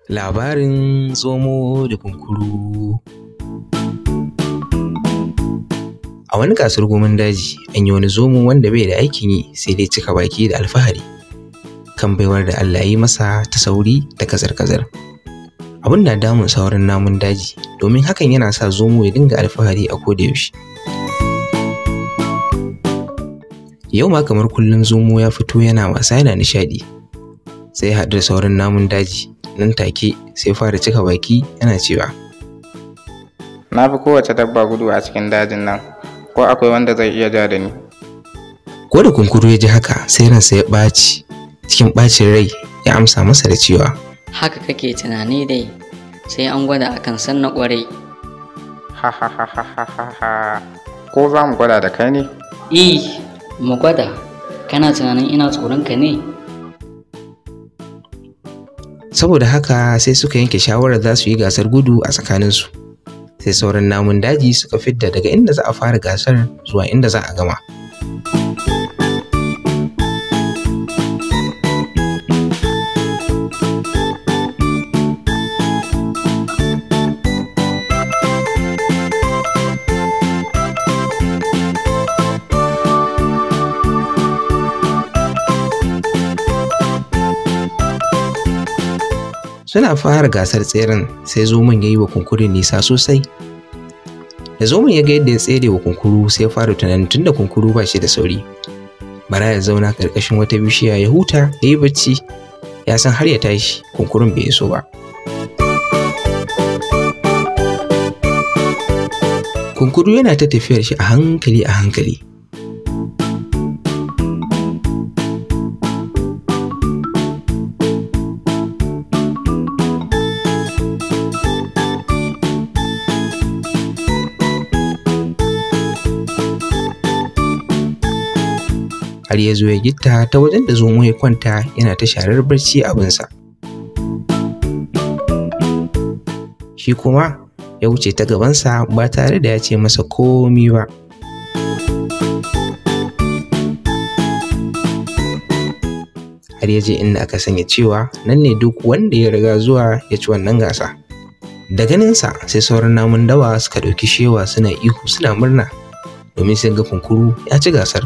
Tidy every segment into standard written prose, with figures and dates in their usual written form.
Labarin zomo da kunkuru. A wani kasurgumin daji, an yi wani zomo wanda bai da aikin yi sai dai cika baki da alfahari kan baiwar da Allah ya yi masa ta sauri da kazar-kazar. Abin na damun sauran namun daji domin hakan yana sa zomo ya dinga alfahari a koda yaushe. Yau ma kamar kullum zomo ya fito yana wasa yana nishaɗi, sai ya haɗu da sauran namun daji. Nan take sai fara cika baki yana cewa, Na fi kowace dabba gudu a cikin dajin nan, ko akwai wanda zai iya ja da ni? Ko da kunkuru ya ji haka sai ransa ya ɓaci, cikin ɓacin rai ya amsa masa da cewa, Haka kake tunani dai, sai an gwada akan san na ƙwarai. Ha ha ha ha ha ha ha. Ko za mu gwada da kai ne? I, mu gwada, kana tunanin ina tsoron ka ne? Saboda haka sai suka yanke shawarar za su yi gasar gudu a tsakaninsu. Sai sauran namun daji suka fidda daga inda za a fara gasar zuwa inda za a gama. Suna fara gasar tseren sai zomon ya yi wa kunkurun nisa sosai. Da zomon ya ga yadda ya tsere wa kunkuru sai ya fara tunanin tunda kunkuru ba shi da sauri, bara ya zauna ƙarƙashin wata bishiya ya huta ya yi bacci, ya san har ya tashi kunkurun bai iso ba. Kunkuru yana ta tafiyar shi a hankali a hankali. Har ya zo ya gitta ta wajen da zomo ya kwanta yana ta sharar barci abinsa. Shi kuma ya wuce ta gabansa ba tare da ya ce masa komi ba. Har ya je inda aka sanya cewa nan ne duk wanda ya riga zuwa ya ci wannan gasa. Da ganinsa sai sauran namun dawa suka ɗauki shewa suna ihu suna murna domin sun ga kunkuru ya ci gasar.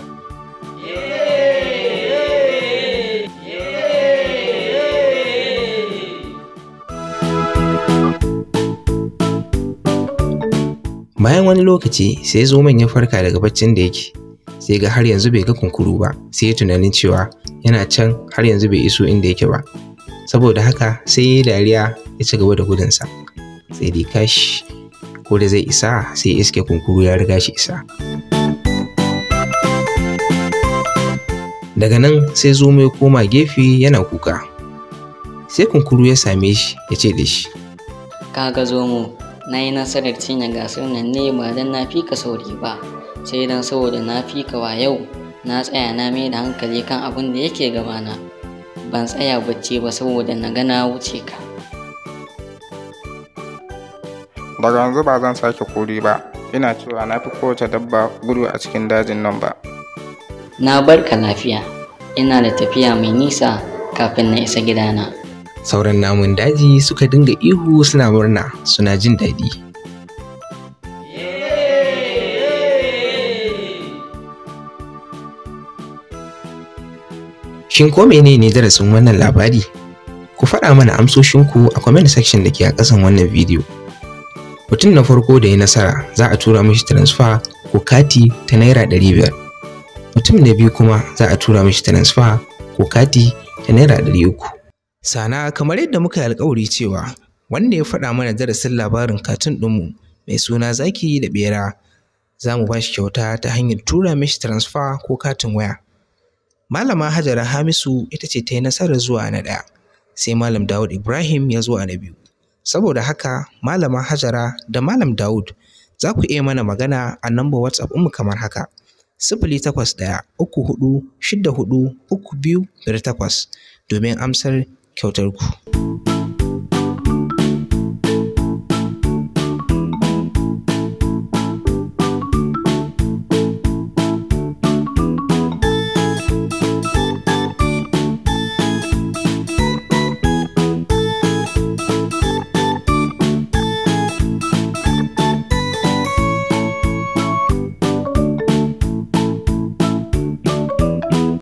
Bayan wani lokaci sai zomon ya farka daga baccin da yake, sai ga har yanzu bai ga kunkuru ba, sai ya tunanin cewa yana can har yanzu bai iso inda yake ba. Saboda haka sai ya yi dariya ya ci gaba da gudunsa. Sai dai kash, ko da zai isa sai iske kunkuru ya riga shi isa. Daga nan sai zomo ya koma gefe yana kuka. Sai kunkuru ya same shi ya ce da shi, Ka ga zomo, na yi nasarar cinye gasar nan ne ba don na fi ka sauri ba, sai don saboda na fi ka wayau. Na tsaya na mai da hankali kan abin da yake gabana. Ban tsaya bacci ba saboda na ga na wuce ka. Daga yanzu ba zan sake kuri ba, ina cewa na fi kowace dabba gudu a cikin dajin nan ba. Na bar ka lafiya, ina da tafiya mai nisa kafin na isa gidana. Sauran namun daji suka dinga ihu suna murna suna jin daɗi. Shin ko menene darasin wannan labari? Ku faɗa mana amsoshinku a comment section da ke a ƙasan wannan bidiyo. Mutum na farko da ya nasara za a tura mishi transfer ko kati ta naira 500. Mutum na biyu kuma za a tura mishi transfer ko kati ta naira 300. Sana kamar yadda muka yi alkawari cewa wanda ya faɗa mana darasin labarin katun ɗinmu mai suna Zaki da Ɓera za mu ba shi kyauta ta hanyar tura mishi transfer ko katin waya. Malama Hajara Hamisu ita ce ta yi nasarar zuwa na ɗaya, sai Malam Dawud Ibrahim ya zo a na biyu. Saboda haka Malama Hajara da Malam Dawud za ku iya mana magana a nambar WhatsApp ɗinmu kamar haka: 081 34 64 32 58 domin amsar kyautar ku.